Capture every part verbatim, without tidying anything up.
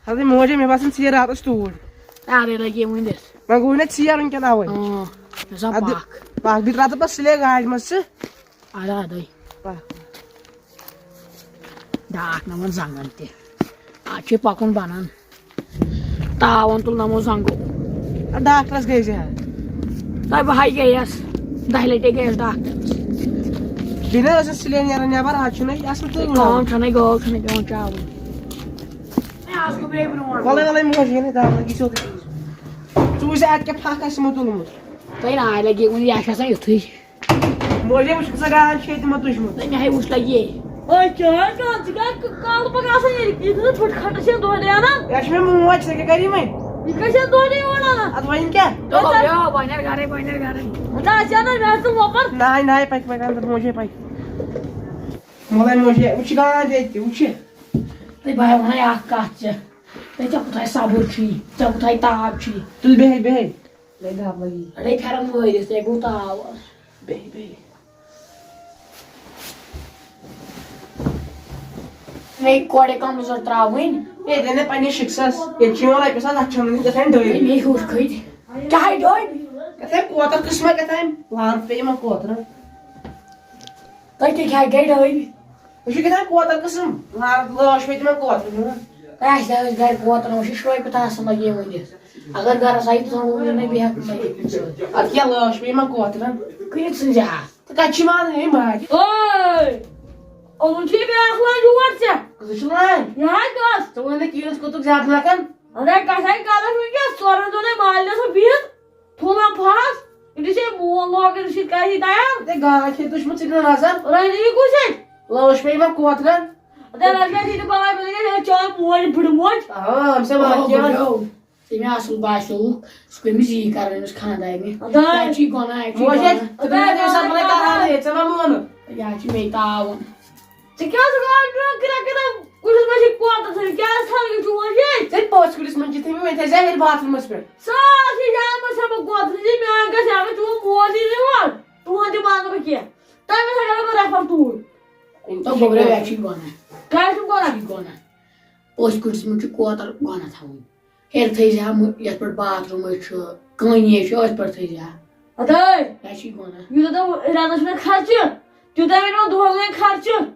حضرت موجے، مےٚ باسان ژیر راتس توٗرۍ۔ اَدے لگے وۄنۍ دِتھ۔ وۄنۍ گوٚو مےٚ ژیر وٕنکٮ۪ن اَوَے۔ اۭں، مےٚ سا اَدٕ پکھ۔ پکھ، بہٕ تہِ راتہٕ پتہٕ سُلے گاڑِ منٛز ژٕ۔ اَدٕ اَدے۔ پکھ۔ ڈاکھ نہ وۄنۍ زنٛگن تہِ۔ اَتھ چھُ پکُن بنان۔ تاوَن تُل نمو زنٛگو۔ اَدٕ ڈاکٹرس گٔے زِ ہا۔ تۄہہِ بہٕ ہاے گٔیَس۔ دَہہِ لٹہِ گٔیَس ڈاکٹرس۔ بیٚیہِ نہ ٲسٕس سُلے نیران نٮ۪بر، آز چھُنہٕ اَسہِ اَصٕل تہٕ کٲم چھَنَے، گٲو چھَنَے پٮ۪وان چاوٕنۍ۔ وَلَے، وَلَے، موج، یہِ نَے دَگ لَگی سیوٚدُے۔ ژٕ وٕچھ زِ اَتہِ کیٛاہ پھَکھ آسہِ یِمو تُلمُت۔ تۄہہِ ناے لَگہِ وٕنہِ، یہِ آسہِ آسان یُتھُے۔ موج، ہے، وٕچھ، کۭژاہ گاش چھِ ییٚتہِ یِمو تُجمٕژ۔ نہ، مےٚ ہے وٕچھ لَگہِ یے۔ اوے، کیٛاہ حظ کَتھ؟ ژٕ کیٛاہ ک-، کالہٕ پَکان آسان ییٚلہِ یِتھ پٲٹھۍ کھَٹَس چھَنہٕ دۄہلے اَنان؟ یہِ چھِ مےٚ موج، ژےٚ کیٛاہ کَرِ یِمَے؟ یہِ کیٛاہ چھَنہٕ دۄہلے یِوان اَنان؟ اَدٕ وۄنۍ کیٛاہ؟ بیٚہو، بیٚہو، بہٕ نیرٕ گَرَے، بہٕ نیرٕ گَرَے۔ نہ، اَسہِ اَنان، مےٚ حظ چھُ وۄپَر۔ ناے، ناے، پَکہِ، پَکہِ، اَنٛدر موجے پَکہِ۔ مَلے موجے، وٕچھ گاند ییٚتہِ، وٕچھ۔ تہٕ بہٕ وَنَے اَکھ کَتھ ژےٚ۔ تہٕ ژےٚ کوٗتاہ صبر چھُے، ژےٚ کوٗتاہ تاب چھُے۔ تُل بیٚہے، بیٚہے۔ لَے دَب لَگی۔ اَڑے پھٮ۪رَن وٲرِتھ، ژےٚ گوٚو تاو۔ بیٚہے، بیٚہے۔ مےٚ کورِ کَمرٕ زٕ ترٛاوٕنۍ۔ ہے، دِ نہٕ پنٛنِس شِکسَس۔ ییٚتہِ چھِ یِوان رۄپیَس ساس، اَتھ چھَنہٕ گژھان ڈٔبۍ۔ ہے، مےٚ ہیوٚر کھٔتۍ۔ کیٛاہ ہے ڈٔبۍ؟ کیٛاہ تام کوتَر قٕسمہ کیٛاہ تام۔ لانت پیٚیہِ یِمَن کوترَن۔ تۄہہِ تہِ کیٛاہ گٔے ڈٲوۍ؟ أسۍ چھِ کیٛاہ تام کوتَر قٕسم۔ لانت لٲش پیٚیہِ تِمَن کوترَن ہُنٛد۔ تۄہہِ آسہِ ہا أسۍ گَرِ کوترَن، وٕچھ، یہِ شرٛوپہِ تھاو اَصٕل لَگہِ یِمَن دِتھ۔ اگر گَرَس آیہِ تِژھ وُنہِ نہٕ بیٚہَکھ نہٕ۔ اَدٕ کیٛاہ لٲش پیٚیہِ یِمَن کوترَن؟ کٕنِتھ ژھٕنزِ ہا۔ تہٕ کَتہِ چھِ یِوان یِم باقٕے؟ اوے! اوٚنمُت چھُ یہِ بیٛاکھ لانٛجہِ یور ژےٚ۔ کۭژ چھِ لانٛجہِ؟ یہِ ہا گٔژھ۔ ژٕ وَن نہٕ کِہیٖنۍ، ژٕ کوٚتُکھ زیادٕ لَکَن؟ اَدٕ کَتھ ہَے کَرَس وٕنۍکٮ۪س؟ ژورَن دۄہَن ہے مالِنٮ۪س بیٚہِتھ۔ تھوڑا پھَس، أمِس ہے مول لوگُن، أمِس چھِ کَرِ تیار۔ ہے گاو چھے دُشمن، ژٕ دِ نظر۔ رَنہِ یہِ کُس ہے؟ لٲش پیٚیہِ یِمَن کوترَن۔ ہے رَنہِ یہِ تہِ بَلاے، بَلاے، ہے چٲنۍ موج، بٕڈٕ موج۔ آ، أمِس ہے او، واقعہ۔ بٕڈٕ۔ ژےٚ مےٚ اَصٕل باسیووُکھ، سُہ کٔمِس یی کَرُن أمِس خانٛدارنہِ؟ اَدٕ۔ یہِ چھِ گۄناہ، یہِ چھِ موج ہے، گۄناہ۔ ژٕ دِ نظر، بَلاے کَران ہے، ژےٚ ما مونُتھ؟ یہِ حظ چھِ مے تاوُن۔ ژےٚ کیٛاہ چھُکھ آز پیوان کرٛٮ۪کھ کرٛٮ۪کھ؟ کُٹھِس منٛز چھِ کوتَر تھٲومٕتۍ، کیٛاہ حظ تھاوِ یہِ چون یہِ؟ ژےٚ پوٚژھ کُٹھِس منٛز چھِ تھٲومٕتۍ، وۄنۍ تھٲے زِ ییٚلہِ باتھ روٗمَس پٮ۪ٹھ۔ سارسٕے جایہِ منٛز چھَس بہٕ کوتَر، یہِ میٛٲنۍ گژھِ اَنٕنۍ، چون مول یی نہٕ یور، تُہُنٛد تہِ مانہٕ بہٕ کینٛہہ۔ تَمہِ ساتہٕ کَرٕ بہٕ ریفر توٗرۍ۔ تہٕ گوٚبرا، یہِ چھِ گۄناہ۔ کیٛاہ چھُم گۄناہ؟ یہِ چھِ گۄناہ۔ پوٚژھ کُٹھِس منٛز چھُ کوتَر گۄناہ تھاوُن۔ ہیٚرِ تھٲیزِ ہا مُ-، یَتھ پٮ۪ٹھ باتھ روٗم چھُ، کٲنی چھُ، أتھۍ پٮ۪ٹھ تھٲیزِ ہا۔ اَدٕ۔ یہِ چھِ گۄناہ۔ یوٗتاہ تۄہہِ رٮ۪تَس منٛز خرچہٕ، تیوٗتاہ مےٚ دۄہَس منٛز خرچہٕ۔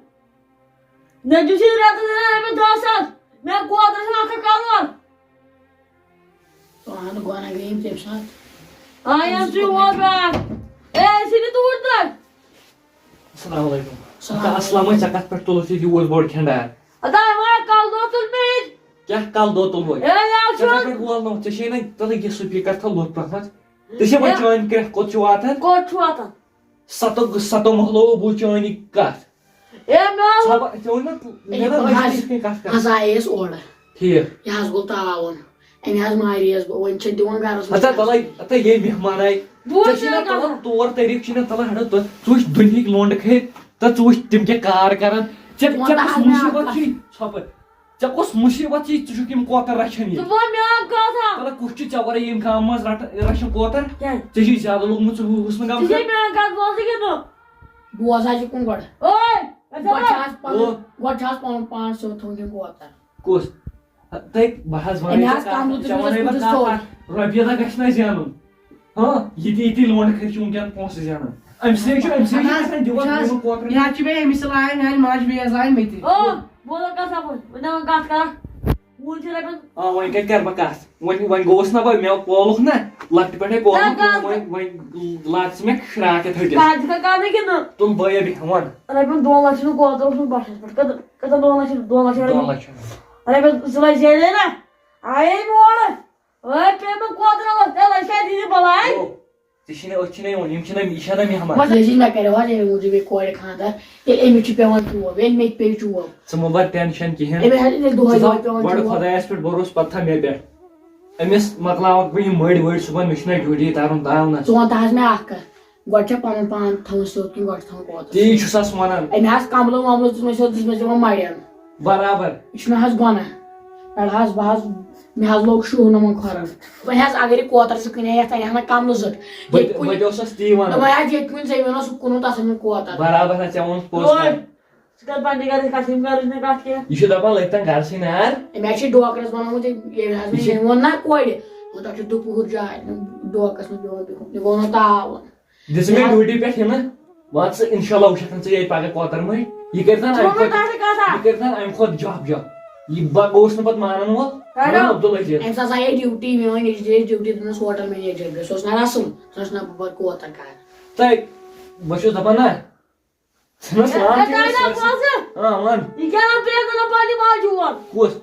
مےٚ دیُت یہِ رٮ۪تَس منٛز رۄپیَس دَہ ساس، مےٚ کوترَس چھُنہٕ اَکھ اَکھ کَرور۔ پانہٕ گۄناہ گٔے یِم تَمہِ ساتہٕ۔ آ، یَتھ چھُ یِوان بیٛاکھ۔ اے، أسۍ چھِنہٕ توٗرۍ ترٛٹھ۔ السلام علیکم۔ السلام علیکم۔ السلام، ژےٚ کَتھ پٮ۪ٹھ تُلُتھ یہِ یوٗت بوٚڑ کھٮ۪نٛڈار؟ اَدٕ وۄنۍ کَلہٕ دود تُل مےٚ ییٚتہِ۔ کیٛاہ کَلہٕ دود تُلوے؟ اے، یہِ حظ چھُ۔ ژےٚ کَتہِ پٮ۪ٹھ وول نوٚو؟ ژےٚ چھے نہ تَلہٕ یہِ سُپیٖکَر تھاو لوٚت پَہمَتھ۔ ژےٚ چھے وۄنۍ اے۔ چٲنۍ کرٛٮ۪کھ کوٚت چھِ واتان؟ کوٚت چھُ واتان؟ سَتو، سَتو محلو بوٗز چٲنی کَتھ۔ اے، مےٚ حظ ژھۄپہٕ، ژےٚ ووٚن نہ، مےٚ دوٚپ، أسۍ چھِ یِتھ کٔنۍ کَتھ کَران۔ حظ آیے أسۍ اورٕ۔ ٹھیٖک۔ یہِ حظ گوٚو تاوُن۔ أمۍ حظ مارییَس بہٕ، وۄنۍ چھِ دِوان گَرَس منٛز۔ ہَتا تَلَے، ہَتا یے مہمان آے۔ بہٕ ژےٚ چھُے نہ کَرٕ تَلان کَتھ؟ طور طریٖقہٕ چھُے نہ تَلان، ہَڑو تہٕ ژٕ وٕچھ دُنہِکۍ لونٛڈٕ کھٔتۍ، تہٕ ژٕ وٕچھ تِم کیٛاہ کار کَران۔ ژےٚ، ژےٚ وَنہٕ کۄس حظ مےٚ مُصیٖبت اَکھ چھُے؟ ژھۄپہٕ۔ ژےٚ کۄس مُصیٖبت چھے؟ ژٕ چھُکھ یِم کوتَر رَچھان ییٚتہِ۔ ژٕ وَن مےٚ اَکھ کَتھ اَکھ۔ تَلہٕ کُس چھُ ژےٚ وَرٲے ییٚمہِ گامہٕ منٛز رَٹان، رَچھان کوتَر؟ کیٛاہ؟ ژےٚ چھُے زیادٕ لوٚگمُت ژٕ حُسنہٕ ژٕ گامہٕ چھے سۭتۍ۔ مےٚ اَکھ کَتھ بوزٕے کِنہٕ نہٕ؟ بوز حظ یہِ کُن گۄڈٕ۔ اوے! گۄڈٕ چھِ آز پَنُن، او۔ گۄڈٕ چھِ آز پَنُن پان سیوٚد تھاوُن کِنہٕ کوتَر؟ کُس؟ تہٕ بہٕ حظ وَنَے أمۍ ژےٚ حظ کَتھ، کَملہٕ ژےٚ دیُتمَس وَنَے بہٕ کُٹھِس کَتھ سیوٚد۔ اَکھ۔ رۄپیہِ دَہ گژھِ نہ زینُن۔ ہاں، یہِ تہِ، یہِ تہِ لونٛڈٕ کھٔتۍ چھِ وٕنکٮ۪ن پونٛسہٕ زینان۔ أمۍ سٕے چھُ، أمۍ سٕے چھُ اَہَن حظ، گژھان دِوان وٕچھ حظ، یِمَن کوترَن۔ یہِ حظ چھِ مےٚ أمِس لاین، میٛانہِ ماجہِ بیٚیہِ حظ لاین مےٚ تہِ۔ او، بوز حظ کَتھ اَپٲرۍ، وۄنۍ دَپان کَتھ کَرَکھ۔ وُنہِ چھِ رۄپیَن آ، وۄنۍ کَتہِ کَرٕ بہٕ کَتھ؟ وۄنۍ، وۄنۍ گوٚوُس نہ بہٕ، مےٚ پولُکھ نہ، لۄکٹہِ پٮ۪ٹھَے پولُکھ نہ، مےٚ، کَتھ وۄنۍ، وۄنۍ لاگ ژٕ مےٚ شرٛاکھ یَتھ ۂٹِس۔ کَتھ چھِ کَرٕنۍ کِنہٕ؟ تُل بٲیِو بیٚہوان۔ رۄپیَن دۄن لَچھَن ہُنٛد کوتَر اوسمُت بَٹھَس پٮ۪ٹھ۔ کٔژ-، کٔژَن دۄن لَچھَن؟ دۄن لَچھَن دۄن رۄپیَن۔ لَچھَن۔ رۄپیَس زٕ لَچھ زینَے نہ؟ آیے مورٕ۔ وۄنۍ پیٚیہِ مےٚ کوترَس، ہے، لَچھِ ہا دِنہِ بَلاے۔ او، ژےٚ چھِنہٕ، أتھۍ چھِنہٕ یِوان، یِم چھِنہٕ، یہِ چھَنہٕ مہمان۔ مطلب، یہِ چھِنہٕ مےٚ کَرِ حظ اَمہِ موٗجوٗب یہِ کورِ خانٛدر، ییٚلہِ أمِس چھُ پٮ۪وان چوب، ییٚلہِ مےٚ تہِ پیٚیہِ چوب۔ ژٕ مہٕ بَر ٹٮ۪نشَن کِہیٖنۍ۔ أمِس حظ ییٚلہِ دۄہَے ژٕ دۄہَے تھاو پٮ۪وان گۄڈٕ چوب۔ خۄدایَس پٮ۪ٹھ بروسہٕ، پَتہٕ تھاو مےٚ پٮ۪ٹھ۔ أمِس مۄکلاوَکھ بہٕ یِم مٔڑۍ ؤڑۍ صُبحن، مےٚ چھُنہ ڈیوٹی تَرُن تاونَس۔ ژٕ وَن تہٕ حظ مےٚ اَکھ کَتھ، گۄڈٕ چھا پَنُن پان تھاوُن سیوٚد کِنہٕ گۄڈٕ چھُ تھاوُن کوتَر؟ تی چھُسَس وَنان۔ أمۍ حظ کَملہٕ وَملہٕ دِژمَژ یَتھ، دِژمَژ یِمَن مَرٮ۪ن۔ برابر۔ یہِ چھُنہٕ حظ گۄناہ۔ پٮ۪ٹھٕ حظ بہٕ حظ، مےٚ حظ لوٚگ شُہہ نہٕ وۄنۍ کھۄرَن۔ وۄنۍ حظ اگر یہِ کوتَر زٕ کٕنہِ ہا یَتھ، اَنہِ ہا نہ کَملہٕ زٕ۔ وۄنۍ، ییٚتہِ کُنہِ، وۄنۍ اوسُس تی وَنان۔ دوٚپمَے حظ ییٚتہِ کُنہِ زٔمیٖن اوس کٕنُن، تَتھ أنِو کوتَر۔ برابر حظ، ژےٚ ووٚنُتھ پوٚز اوے۔ کَتھ۔ ژٕ کر پننہِ گرٕچ کتھ، یِم گرٕچ نہٕ کتھ کینٛہہ۔ یہِ چھُ دپان لٔگۍ تن گرسٕے نار۔ أمۍ حظ چھِ ڈوکرس بنومُت، ییٚمہِ حظ یہِ چھِ مےٚ ووٚن نا کورِ، ووٚن تۄہہِ چھُ دُپہُر جاے، ڈوکرس منٛز پیوان بِہُن، مےٚ گوٚو نہٕ تاوُن۔ دِژٕ مےٚ یہِ حظ ڈیوٹی پٮ۪ٹھ یِنہٕ، وۄنۍ ژٕ انشاءاللہ وٕچھکھ ژٕ ییٚتہِ پگاہ کوتر مٔنٛڈۍ۔ یہِ کٔرۍ تن ژٕ اَمہِ وَن مےٚ کھۄتہٕ، کتھ کتھ اکھ۔ یہِ کٔرۍ تن اَمہِ کھۄتہٕ جب جب۔ یہِ بہٕ گوٚوُس نہٕ پتہٕ مانن وول، کَرو۔ وَنان عبدالعزیز۔ أمِس ہسا آیہِ ڈیوٹی، میٲنۍ أکِس جایہِ ڈیوٹی، دوٚپنس ہوٹل مینیجر گٔژھ، سُہ اوس نا رسم، سُہ اوس نا بہٕ پتہٕ کوتر کرٕ۔ تۄہہِ، بہٕ چھُس دپان نا، ژھٕنس ہے، لام ہے، دۄیہِ دۄہ بوزٕ۔ آ، وَن۔ یہِ کیٛاہ ناو پیٚیہِ نہٕ پننہِ ماجہِ ووٚن؟ کُس؟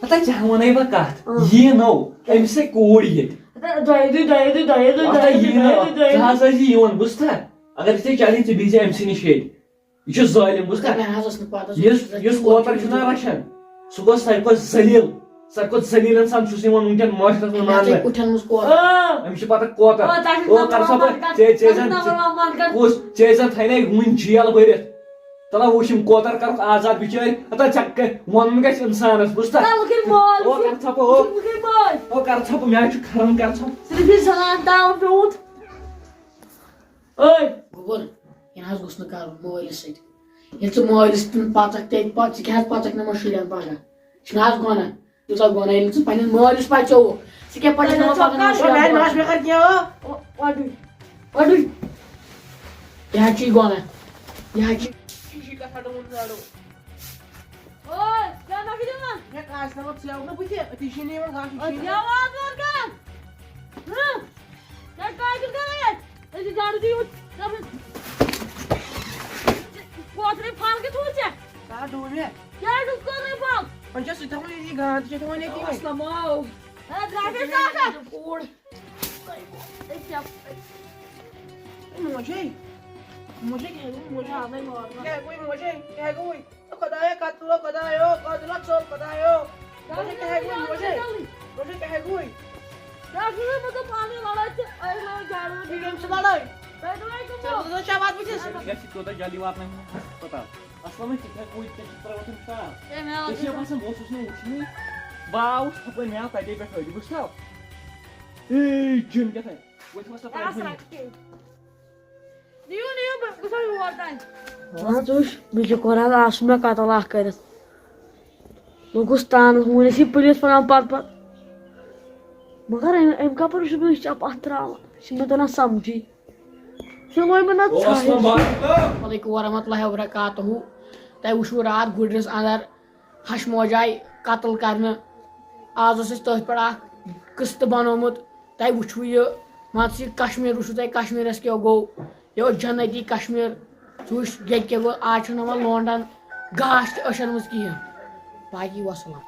ہتا ژےٚ وَنے بہٕ کَتھ۔ اۭں۔ یہِ نو، أمِس ہے کوٗر ییٚتہِ۔ ہتا دۄیہِ دۄہہِ، دۄیہِ دۄہہِ، دۄیہِ دۄہہِ، ہتا دۄیہِ یہِ دۄہہِ، نو، دۄیہِ دۄہہِ، دۄیہِ ژٕ دۄہہِ۔ ہسا یہِ یِوان، بوٗزتھا؟ اگر ژےٚ چلے، ژٕ بِہزِ أمۍ سٕے نِش ییٚتہِ۔ یہِ چھُ ظٲلِم، بوٗزتھا؟ مےٚ نہ حظ ٲس نہٕ پَتہ، سُہ یُس، چھُ یُس کوتر چھُنہ رچھان، سُہ گوٚو ساروی کھۄتہٕ ذلیل، ساروی کھۄتہٕ ذلیل انسان چھُس یِوان وٕنکیٚن معاشرس منٛز مےٚ چھِ ماننہٕ۔ کُٹھٮ۪ن منٛز کوتر۔ آ۔ أمِس چھِ پتہٕ کوتر۔ آ، تۄہہِ چھُو او، نمبر کر سا وَن پتہٕ، کر، ژےٚ، ژےٚ تۄہہِ چھُو زن، نمبر وَن کر۔ کُس؟ ژےٚ زن تھاینَے وٕنہِ جیل بٔرِتھ۔ تَلہ وٕچھ یِم کوتر کرُکھ آزاد بِچٲرۍ۔ ہتا ژےٚ کَتہِ وَنُن گژھِ انسانس، بوٗزتھا؟ تَلہٕ کٔرۍ مٲلۍ او، چھُ۔ کر ژھۄپہٕ، او۔ تَلہٕ کٔرۍ مٲلۍ۔ او، کر ژھۄپہٕ، مےٚ حظ چھُ کھران، کر ژھۄپہٕ۔ صرف یہِ زنان تاو پیوٚمُت۔ اوے۔ گوٚبُر، یہِ نہ حظ گوٚژھ نہٕ کرُن مٲلِس سۭتۍ۔ ییٚلہِ ژٕ مٲلِس تہِ نہٕ پژکھ، تیٚلہِ پتہٕ ژٕ کیٛاہ حظ پژکھ نہٕ یِمن شُرٮ۪ن پگاہ؟ یہِ چھُنہٕ حظ گۄناہ؟ یوٗتاہ گۄناہ ییٚلہِ ژٕ پننِس مٲلِس پژیووُکھ، ژٕ کیٛاہ پژکھ نہٕ پگاہ یِمن شُرٮ۪ن پگاہ؟ وَڈُے، وَڈُے۔ یہِ حظ چھُ یہِ گۄناہ۔ یہِ حظ چھُ۔ اوے، کیٛاہ نہ چھُ دِوان؟ مےٚ کاسہِ نہٕ وۄنۍ ژےٚ نہٕ بہٕ تہِ، أتی چھِی نہٕ یِوان گاسہٕ، أتی چھِی نہٕ۔ آواز وار کر۔ ہہ؟ کیٛاہ کٲشِر کران ییٚتہِ؟ أسۍ چھِ جاڑو دِیِو۔ کوترے پھل کِتھ ووٚن ژےٚ؟ کر ڈوٗنۍ مےٚ؟ کیٛاہ چھُکھ کوترے پھل؟ وۄنۍ چھا سُہ تھاوُن ییٚتی گانٛد، چھِ تھاوُن ییٚتی وۄنۍ۔ اَسلام آو۔ ہے، درٛاے مےٚ ژاٹھ۔ کوٗر۔ أسۍ کیٛاہ؟ اے موجے، موجے کیٛاہ گوٚو؟ موجے۔ آ، وۄنۍ ووت۔ کیٛاہ گوٚو موجے؟ کیٛاہ گوٚو؟ خۄدایا، قتل، خۄدایو، قتل، ژوٚل، خۄدایو۔ موجے کیٛاہ گوٚو؟ موجے، موجے کیٛاہ گوٚو؟ کیٛاہ گوٚو؟ مطلب، پانہٕ لڑٲے تہٕ أمۍ لٲج جاڑو۔ یہِ کٔمۍ چھِ لڑٲے؟ تۄہہِ دوٚپمَے کٕمو؟ ژےٚ دوٚپُتھ ژےٚ واتہٕ بہٕ ژےٚ سۭتۍ۔ گژھِ کوٗتاہ جلدی واتناوُن ہسپتال۔ اصلَن چھِ تھَے کوٗتۍ ژےٚ چھِ ترٛاوان تِم صاف۔ ہے، مےٚ ژےٚ چھِ واتناوُن۔ باسان، بہٕ اوسُس نہٕ وٕچھنٕے۔ بہٕ آوُس ہُپٲرۍ، مےٚ آو تَتے پٮ۪ٹھ أڑۍ، بوٗزتھا؟ اے، جِن کیٛاہ تھَے؟ وۄنۍ چھِ وۄنۍ سۄ ترٛاوٕنۍ۔ نِیِو، نِیِو، بہٕ، بہٕ تھاوٕ یور تام۔ مان ژٕ وٕچھ، مےٚ چھِ قرآن آسُن مےٚ قتل اکھ کٔرِتھ۔ لوٚگُس تانَس، وۄنۍ ٲسۍ یہِ پُلیٖس وَنان پَتہٕ پَتہٕ۔ مگر أمۍ، أمۍ کَپٲرۍ چھُ مےٚ چَپ اَتھ ترٛاوان؟ یہِ چھُنہٕ مےٚ تَران سَمجھی۔ ژٕ وَن مےٚ نہ ژھایہِ۔ السلام علیکم ورحمۃ اللہ وبرکاتہ۔ تۄہہِ وٕچھوُ راتھ گُرِس اندر ہَش موج آیہِ قتل کرنہٕ۔ آز اوس اَسہِ تٔتھۍ پٮ۪ٹھ اکھ قٕسطہٕ بنومُت۔ تۄہہِ وٕچھوُ یہِ، مان ژٕ، یہِ کشمیر وٕچھوُ تۄہہِ، کشمیرس کیٛاہ گوٚو؟ یہِ اوس جنتی کشمیر۔ ژٕ وٕچھ ییٚتہِ کیٛاہ گوٚو، آز چھُنہٕ یِمن لونڈن گاش تہِ أچھن منٛز کِہیٖنۍ۔ باقی وسلام۔